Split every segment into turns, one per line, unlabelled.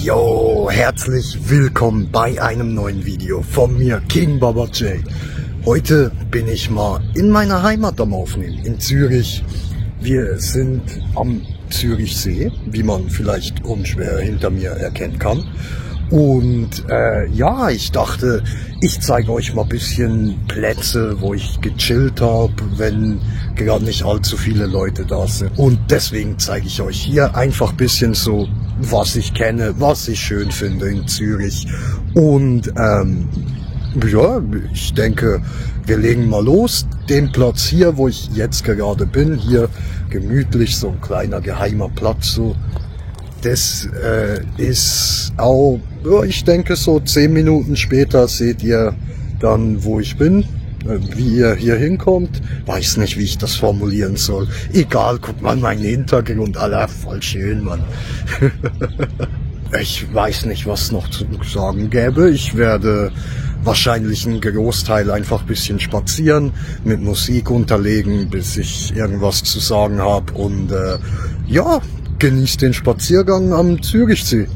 Yo, herzlich willkommen bei einem neuen Video von mir, King Baba J. Heute bin ich mal in meiner Heimat am Aufnehmen, in Zürich. Wir sind am Zürichsee, wie man vielleicht unschwer hinter mir erkennen kann. Und ja, ich dachte, ich zeige euch mal ein bisschen Plätze, wo ich gechillt habe, wenn gerade nicht allzu viele Leute da sind. Und deswegen zeige ich euch hier einfach ein bisschen so, was ich kenne, was ich schön finde in Zürich. Und ja, ich denke, wir legen mal los. Den Platz hier, wo ich jetzt gerade bin, hier gemütlich, so ein kleiner geheimer Platz, so. Das ist auch, ja, ich denke so 10 Minuten später seht ihr dann, wo ich bin, wie ihr hier hinkommt. Weiß nicht, wie ich das formulieren soll. Egal, guckt mal meinen Hintergrund, Alter, voll schön, Mann. Ich weiß nicht, was noch zu sagen gäbe. Ich werde wahrscheinlich einen Großteil einfach ein bisschen spazieren, mit Musik unterlegen, bis ich irgendwas zu sagen habe. Und ja, genießt den Spaziergang am Zürichsee.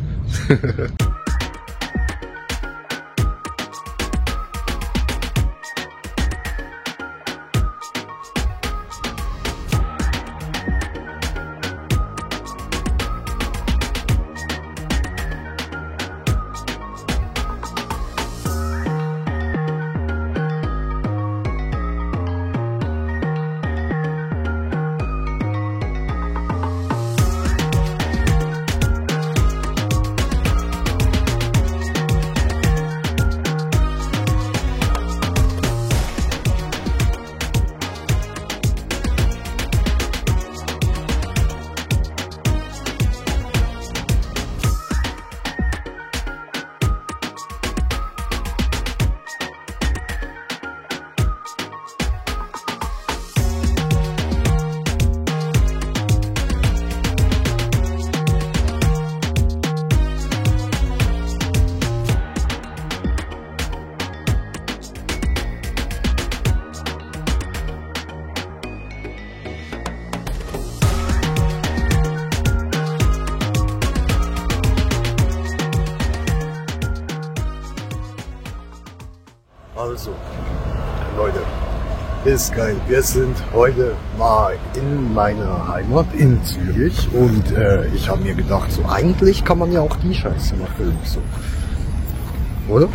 Also, Leute, ist geil. Wir sind heute mal in meiner Heimat in Zürich und ich habe mir gedacht, so eigentlich kann man ja auch die Scheiße mal filmen, so. Oder?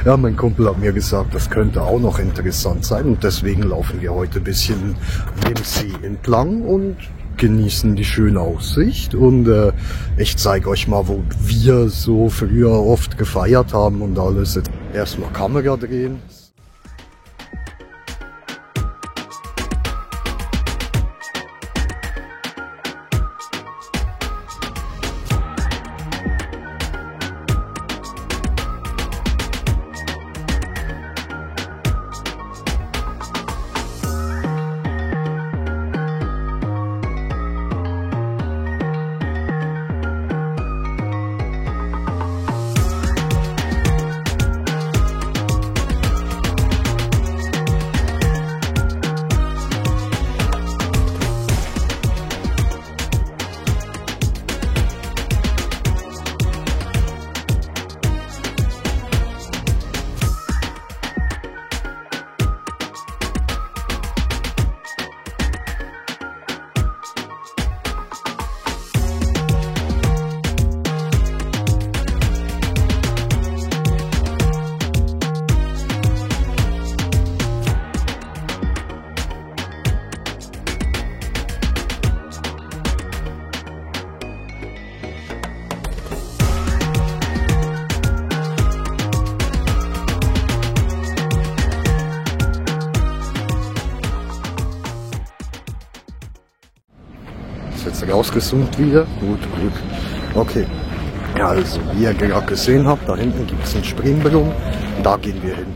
Ja, mein Kumpel hat mir gesagt, das könnte auch noch interessant sein und deswegen laufen wir heute ein bisschen dem See entlang und genießen die schöne Aussicht und ich zeige euch mal, wo wir so früher oft gefeiert haben und alles. Erstmal Kamera drehen. Jetzt rausgezoomt wieder. Gut, gut. Okay. Ja, also wie ihr gerade gesehen habt, da hinten gibt es einen Springbrunnen. Da gehen wir hin.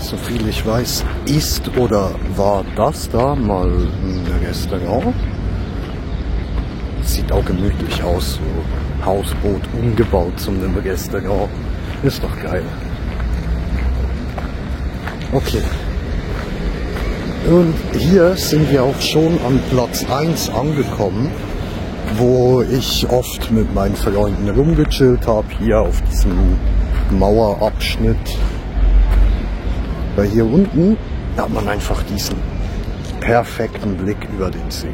Soviel ich weiß, ist oder war das da mal ein Restaurant. Sieht auch gemütlich aus, so Hausboot umgebaut zu einem Restaurant. Ist doch geil. Okay. Und hier sind wir auch schon an Platz 1 angekommen, wo ich oft mit meinen Freunden rumgechillt habe, hier auf diesem Mauerabschnitt. Weil hier unten hat man einfach diesen perfekten Blick über den See.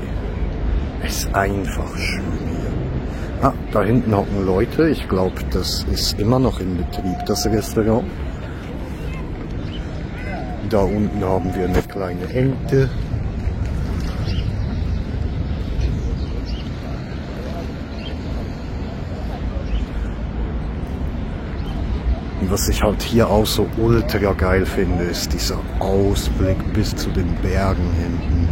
Es ist einfach schön hier. Ah, da hinten hocken Leute. Ich glaube, das ist immer noch in Betrieb, das Restaurant. Da unten haben wir eine kleine Ente. Und was ich halt hier auch so ultra geil finde, ist dieser Ausblick bis zu den Bergen hinten.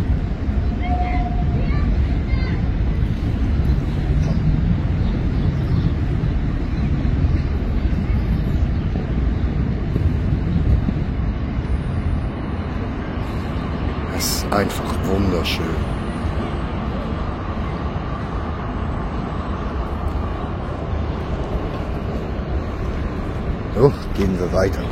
Es ist einfach wunderschön. So, gehen wir weiter.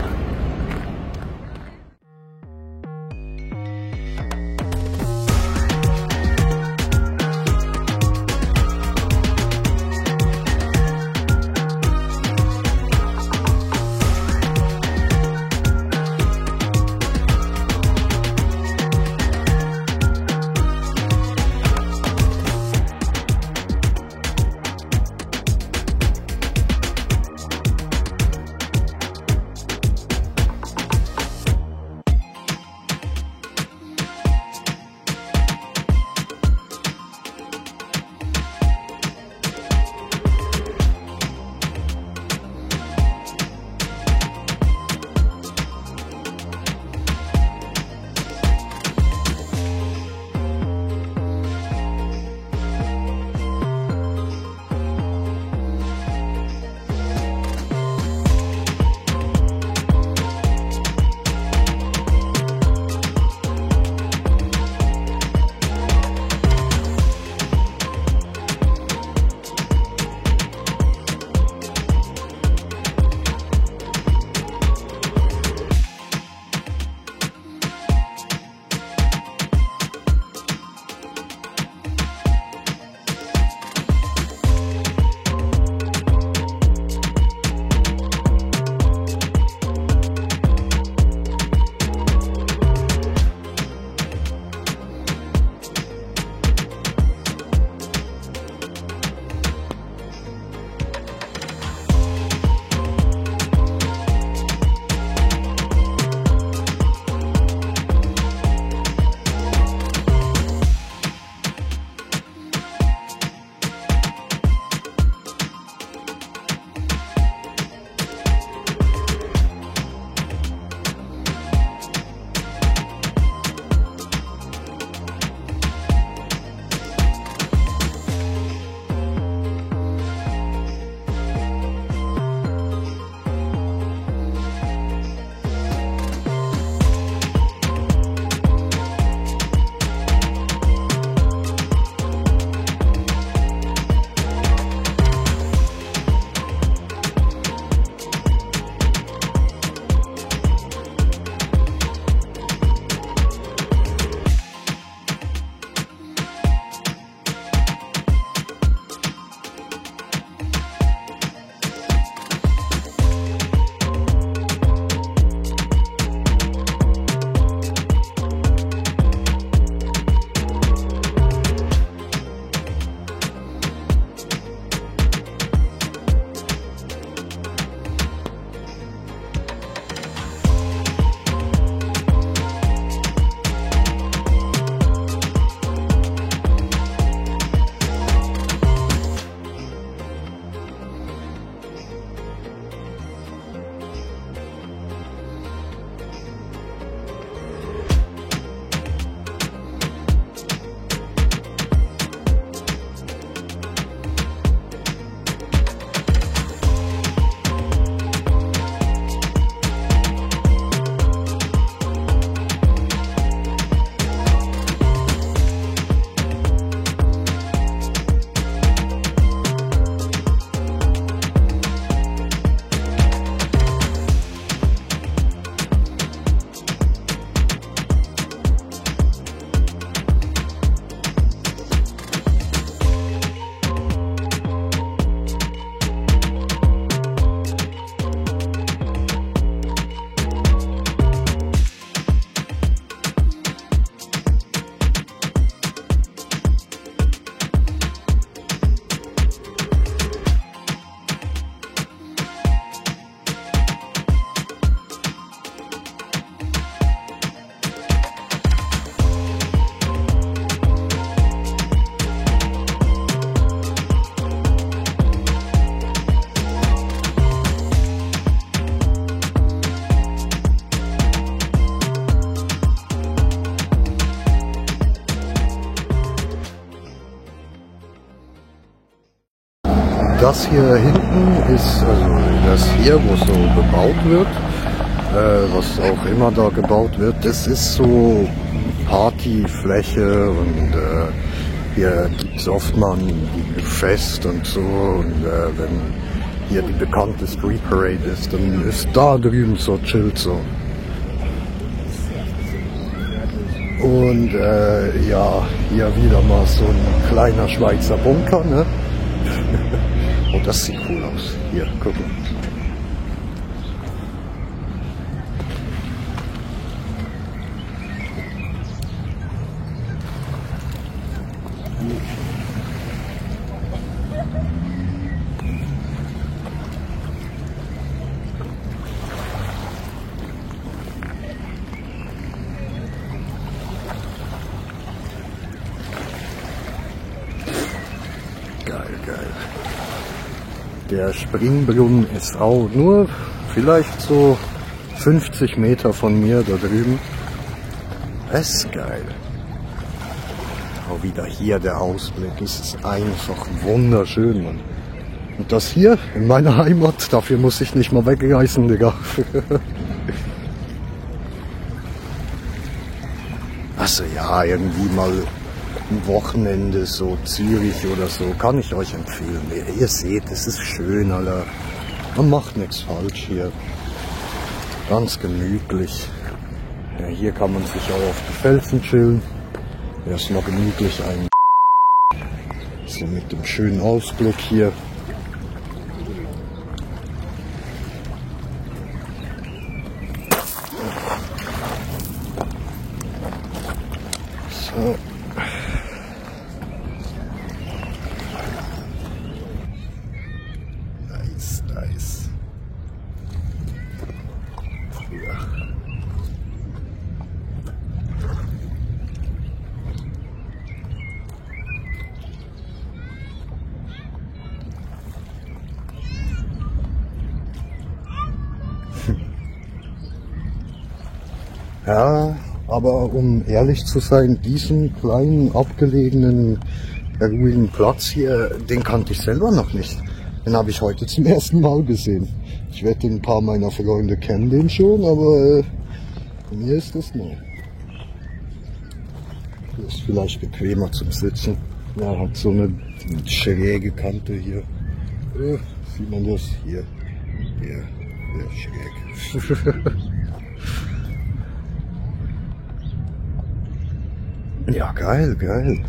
das hier hinten ist, also das hier, wo so gebaut wird, was auch immer da gebaut wird, das ist so Partyfläche und hier gibt es oft mal ein Fest und so und wenn hier die bekannte Street Parade ist, dann ist da drüben so chillt so. Und ja, hier wieder mal so ein kleiner Schweizer Bunker, ne? Oh, das sieht cool aus. Hier, guck mal. Geil, geil. Der Springbrunnen ist auch nur vielleicht so 50 Meter von mir da drüben. Das ist geil. Auch wieder hier der Ausblick. Es ist einfach wunderschön, Mann. Und das hier in meiner Heimat, dafür muss ich nicht mal wegreisen, Digga. Also ja, irgendwie mal ein Wochenende, so Zürich oder so, kann ich euch empfehlen. Ihr seht, es ist schön, Alter. Man macht nichts falsch hier. Ganz gemütlich. Ja, hier kann man sich auch auf die Felsen chillen. Erstmal gemütlich ein. So mit dem schönen Ausblick hier. So. Nice, nice. Ja. Ja, aber um ehrlich zu sein, diesen kleinen, abgelegenen, ruhigen Platz hier, den kannte ich selber noch nicht. Den habe ich heute zum ersten Mal gesehen. Ich wette, ein paar meiner Freunde kennen den schon, aber mir ist das neu. Das ist vielleicht bequemer zum Sitzen. Ja, hat so eine schräge Kante hier. Sieht man das? Hier. Hier. Schräg. Ja, geil, geil.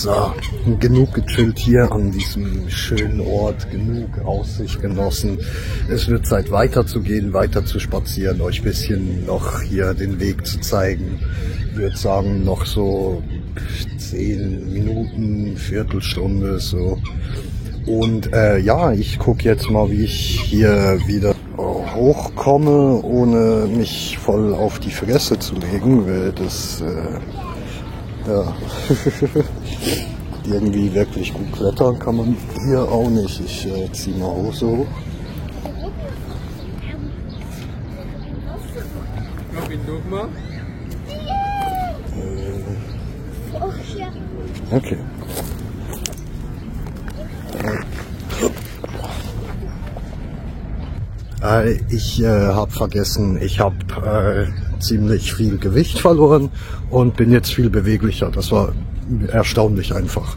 So, genug gechillt hier an diesem schönen Ort, genug Aussicht genossen. Es wird Zeit weiterzugehen, weiter zu spazieren, euch ein bisschen noch hier den Weg zu zeigen. Ich würde sagen, noch so 10 Minuten, Viertelstunde so. Und ja, ich gucke jetzt mal, wie ich hier wieder hochkomme, ohne mich voll auf die Fresse zu legen, weil das ja irgendwie wirklich gut klettern kann man hier auch nicht. Ich ziehe mal Hose hoch. Okay. Ich habe vergessen, ich habe ziemlich viel Gewicht verloren und bin jetzt viel beweglicher. Das war erstaunlich einfach.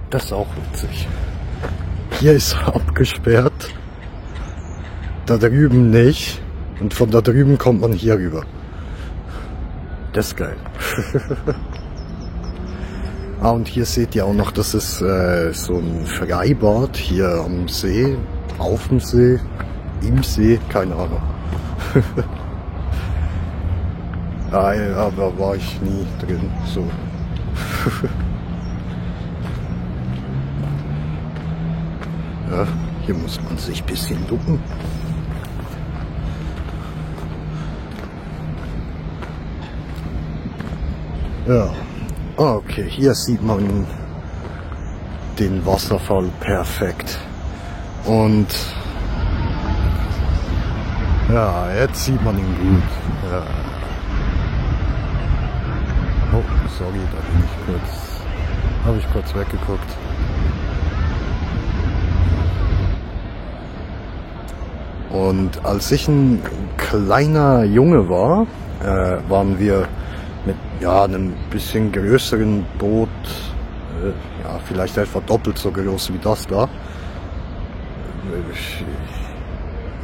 Das ist auch witzig. Hier ist abgesperrt, da drüben nicht und von da drüben kommt man hier rüber. Das ist geil. Ah, und hier seht ihr auch noch, das ist so ein Freibad hier am See, auf dem See, im See, keine Ahnung. Aber war ich nie drin, so. Ja, hier muss man sich ein bisschen ducken. Ja, okay, hier sieht man den Wasserfall perfekt. Und ja, jetzt sieht man ihn gut. Ja. Oh, sorry, da bin ich kurz, habe ich kurz weggeguckt. Und als ich ein kleiner Junge war, waren wir mit einem bisschen größeren Boot, ja, vielleicht etwa doppelt so groß wie das da.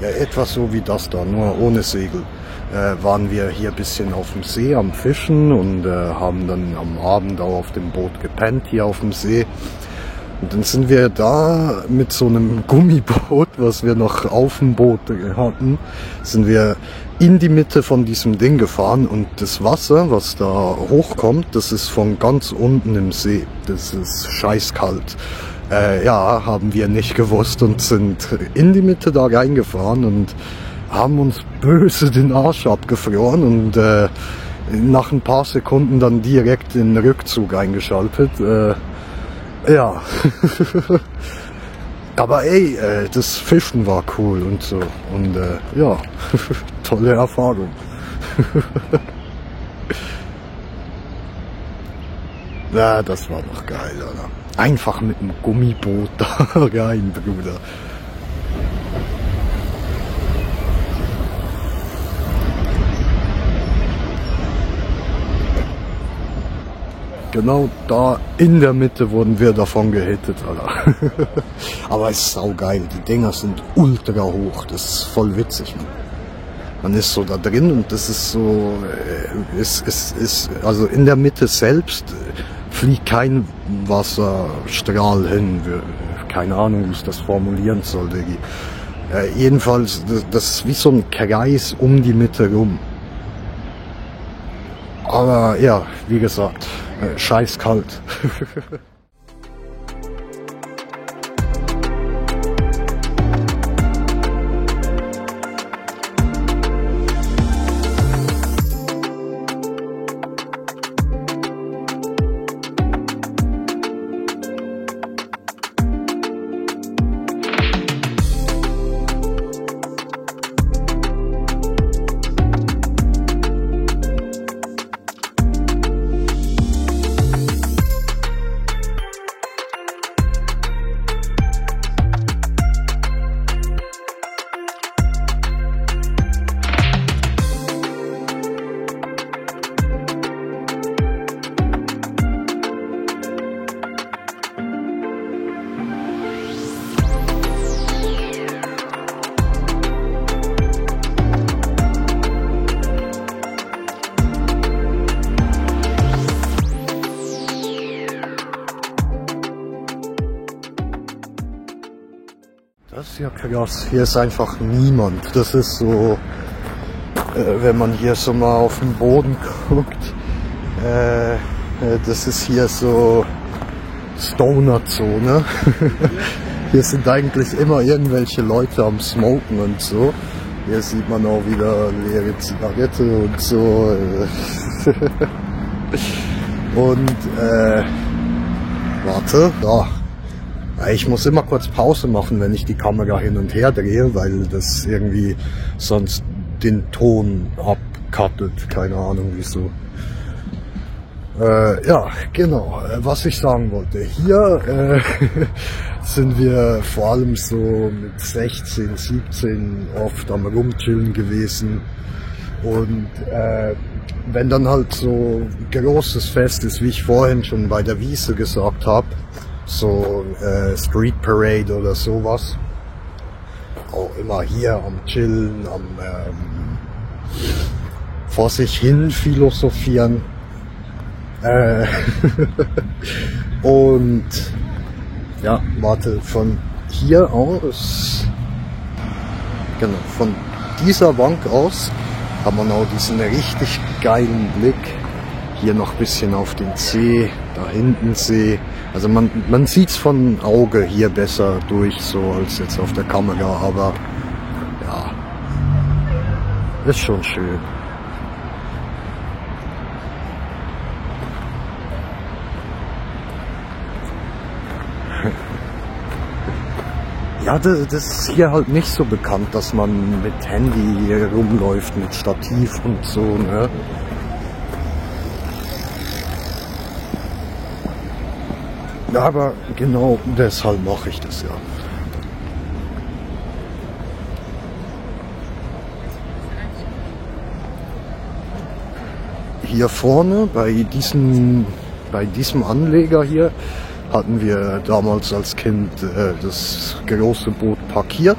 Ja, etwas so wie das da, nur ohne Segel. Waren wir hier ein bisschen auf dem See am Fischen und haben dann am Abend auch auf dem Boot gepennt, hier auf dem See. Und dann sind wir da mit so einem Gummiboot, was wir noch auf dem Boot hatten, sind wir in die Mitte von diesem Ding gefahren und das Wasser, was da hochkommt, das ist von ganz unten im See. Das ist scheißkalt. Ja, haben wir nicht gewusst und sind in die Mitte da reingefahren und haben uns böse den Arsch abgefroren und nach ein paar Sekunden dann direkt den Rückzug eingeschaltet. Ja, aber ey, das Fischen war cool und so und ja, tolle Erfahrung. Ja, das war doch geil, oder? Einfach mit dem Gummiboot da rein, Bruder. Genau da in der Mitte wurden wir davon gehittet, Alter. Aber es ist saugeil, die Dinger sind ultra hoch, das ist voll witzig. Man. Man ist so da drin und das ist so, also in der Mitte selbst fliegt kein Wasserstrahl hin. Keine Ahnung, wie ich das formulieren soll, Diggi. Jedenfalls, das ist wie so ein Kreis um die Mitte rum. Aber ja, wie gesagt, scheiß kalt. Das ist ja krass, hier ist einfach niemand. Das ist so, wenn man hier so mal auf den Boden guckt, das ist hier so Stoner-Zone. Hier sind eigentlich immer irgendwelche Leute am Smoken und so. Hier sieht man auch wieder leere Zigarette und so. Und warte, ja. Ich muss immer kurz Pause machen, wenn ich die Kamera hin und her drehe, weil das irgendwie sonst den Ton abcuttet. Keine Ahnung wieso. Ja, genau. Was ich sagen wollte. Hier sind wir vor allem so mit 16, 17 oft am Rumchillen gewesen. Und wenn dann halt so ein großes Fest ist, wie ich vorhin schon bei der Wiese gesagt habe, so Street Parade oder sowas, auch immer hier am Chillen, am vor sich hin philosophieren. Und ja, warte, von hier aus, genau, von dieser Bank aus hat man auch diesen richtig geilen Blick. Hier noch ein bisschen auf den See, da hinten See. Also man sieht's von Auge hier besser durch, so als jetzt auf der Kamera, aber ja, ist schon schön. Ja, das ist hier halt nicht so bekannt, dass man mit Handy hier rumläuft, mit Stativ und so, ne? Ja, aber genau deshalb mache ich das ja. Hier vorne bei diesem Anleger hier hatten wir damals als Kind das große Boot parkiert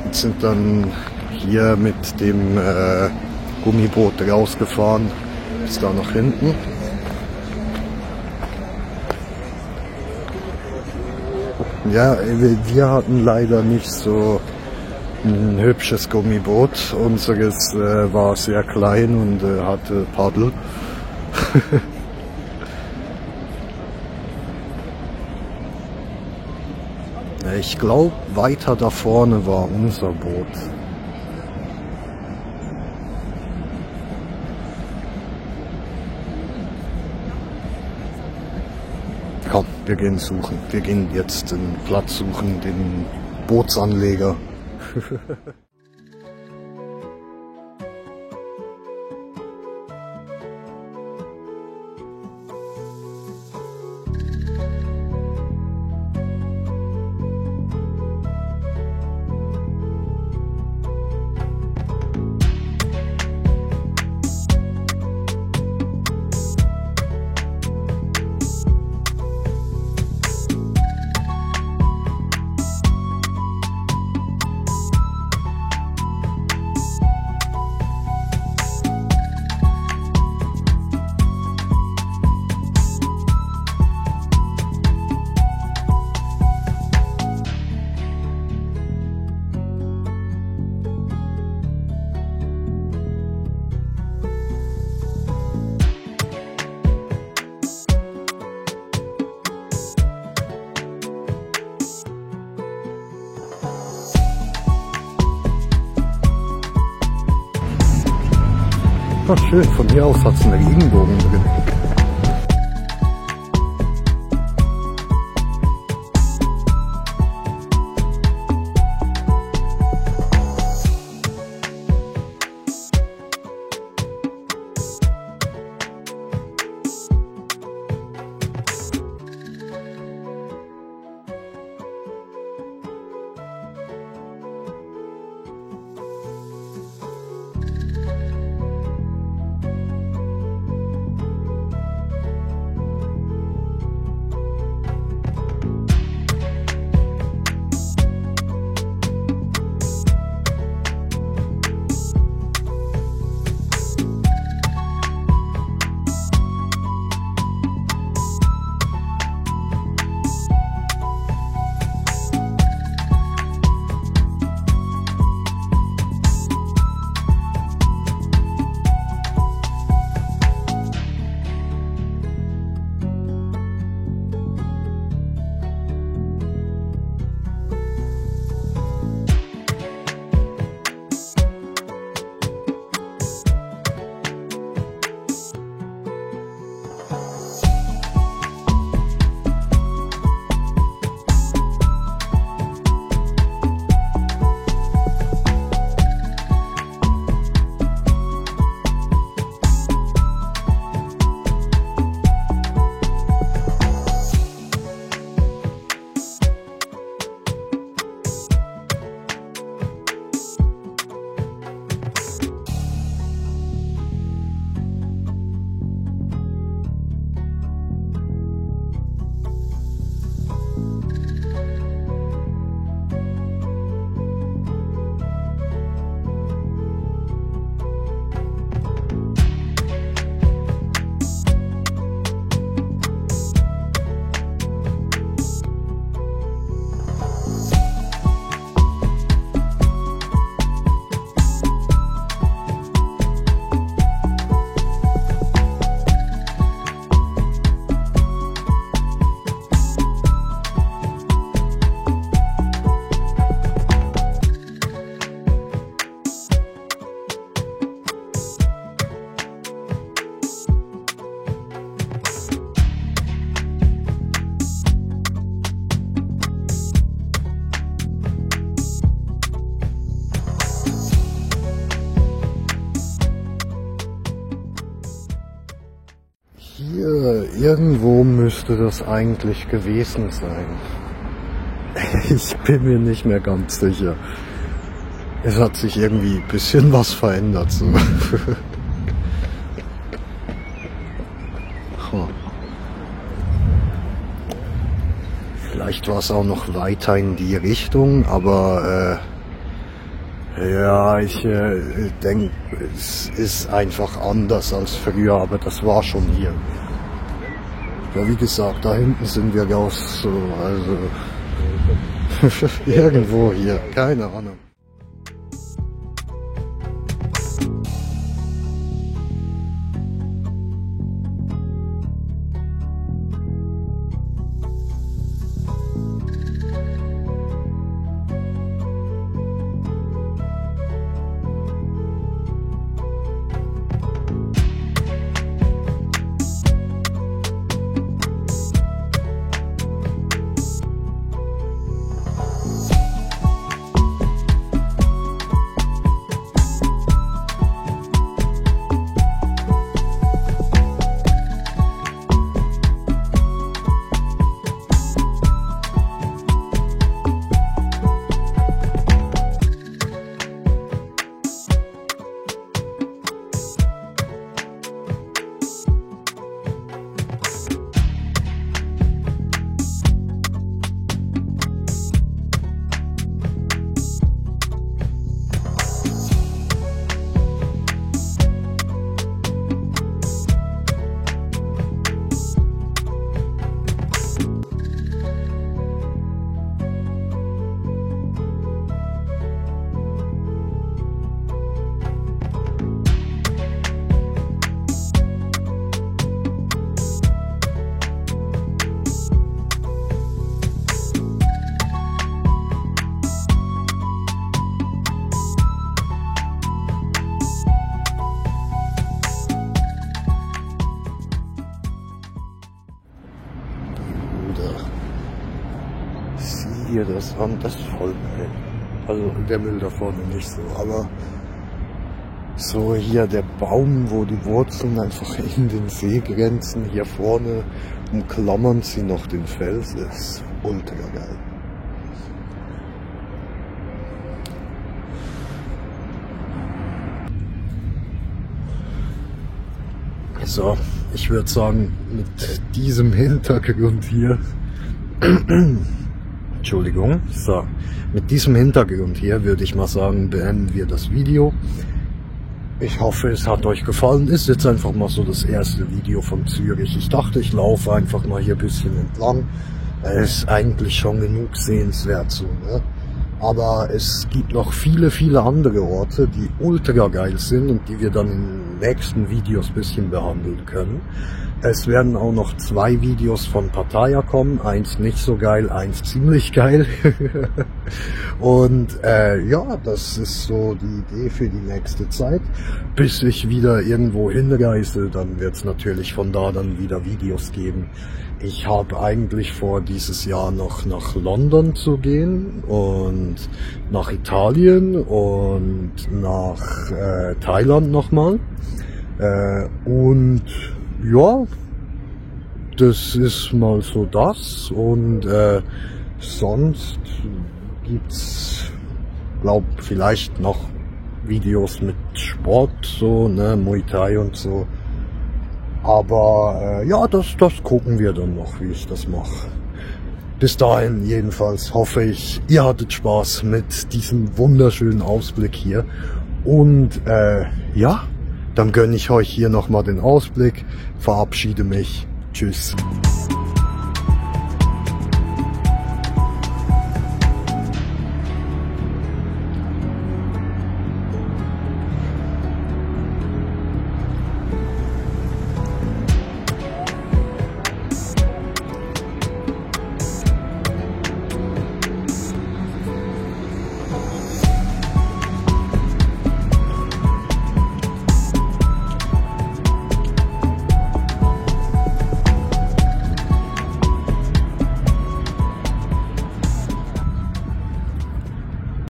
und sind dann hier mit dem Gummiboot rausgefahren bis da nach hinten. Ja, wir hatten leider nicht so ein hübsches Gummiboot. Unseres war sehr klein und hatte Paddel. Ich glaube, weiter da vorne war unser Boot. Komm, wir gehen suchen. Wir gehen jetzt den Platz suchen, den Bootsanleger. Ah, schön, von hier aus hat es einen Regenbogen drin. Hier irgendwo müsste das eigentlich gewesen sein. Ich bin mir nicht mehr ganz sicher. Es hat sich irgendwie ein bisschen was verändert. So. Vielleicht war es auch noch weiter in die Richtung, aber ja, ich denke, es ist einfach anders als früher, aber das war schon hier. Ja, wie gesagt, da hinten sind wir raus, so, also irgendwo hier, keine Ahnung. Alter. Sieh dir das an, das ist voll geil. Also der Müll da vorne nicht so, aber so hier der Baum, wo die Wurzeln einfach in den See grenzen, hier vorne umklammern sie noch den Fels, ist ultra geil. So, ich würde sagen, mit diesem Hintergrund hier, Entschuldigung, so, mit diesem Hintergrund hier würde ich mal sagen, beenden wir das Video. Ich hoffe, es hat euch gefallen. Ist jetzt einfach mal so das erste Video von Zürich. Ich dachte, ich laufe einfach mal hier ein bisschen entlang. Es ist eigentlich schon genug sehenswert so, ne? Aber es gibt noch viele, viele andere Orte, die ultra geil sind und die wir dann in den nächsten Videos ein bisschen behandeln können. Es werden auch noch 2 Videos von Pattaya kommen, eins nicht so geil, eins ziemlich geil. Und ja, das ist so die Idee für die nächste Zeit. Bis ich wieder irgendwo hinreise, dann wird es natürlich von da dann wieder Videos geben. Ich habe eigentlich vor, dieses Jahr noch nach London zu gehen und nach Italien und nach Thailand nochmal. Und ja, das ist mal so das. Und sonst gibt's, glaub, vielleicht noch Videos mit Sport, so, ne, Muay Thai und so. Aber ja, das gucken wir dann noch, wie ich das mache. Bis dahin jedenfalls hoffe ich, ihr hattet Spaß mit diesem wunderschönen Ausblick hier. Und ja, dann gönne ich euch hier nochmal den Ausblick, verabschiede mich. Tschüss.